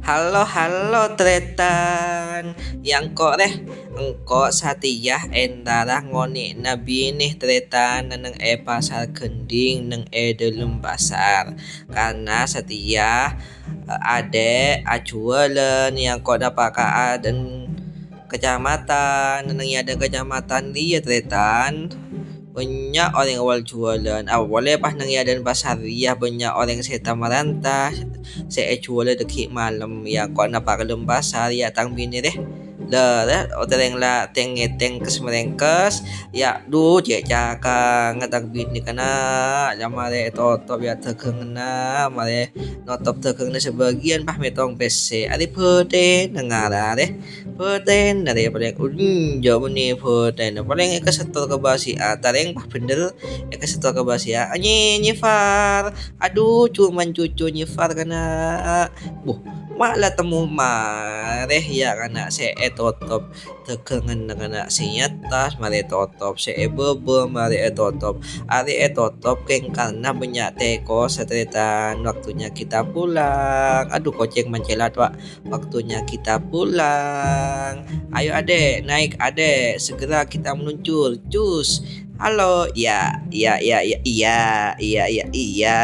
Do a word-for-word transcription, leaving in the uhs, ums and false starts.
Halo, halo, tarètan. Yâ engko' rè, engko' satèya entara ngonè'na binè tarètan neng è Pasar Gending, neng è dâlem pasar. Karna satèya, eh, adâ' ajhuwâlân yâ engko' napaka'a dâ' kacamatan, neng è adâ' kacamatan rèya, tarètan. Bânnya' orèng wal-juwâlân. Apa polè pas neng è adâ' pasar rèya bânnya' orèng sè ta-maranta, sè èjuwâlâ dâgghi' malem. Yâ, engko' napa ka dâlem pasar, yâ, tang binè rè. Lè, rè, orèng la tèng-ngètèng kès-marèngkès. Yâ, dhu, cè' cakang, tang binè kana', la marè ètotop, yâ, dâgângnga, marè notop dâgângnga sabâgiyân, pas mètong pèssè. Arè bâdâna ngara rè. Bâdâna rè palèng enjâ' bânnè bâdâna. Palèng èkasetor ka bâsi'a. Tarèng pas bhender èkasetor ka bâsi'a. Nyè, Nyè Far. Adhu, cuman cucu Nyè Far kana'. Buh, ma' la temmo marè yâ kana' sè ètotop. Dâgângnga kana' sè è attas marè ètotop. Sè è bâbâ marè ètotop. Arè ètotop kèng karna bânnya' tèko sè tarètan. Waktunya kita pulang. Adhu, kocèng mancèlat, Pak. Waktunya kita pulang. Ayo, Adek, naik, Adek. Segera kita meluncur. Cus. Halo. Ya, ya, ya, ya. Iya, iya, iya, iya.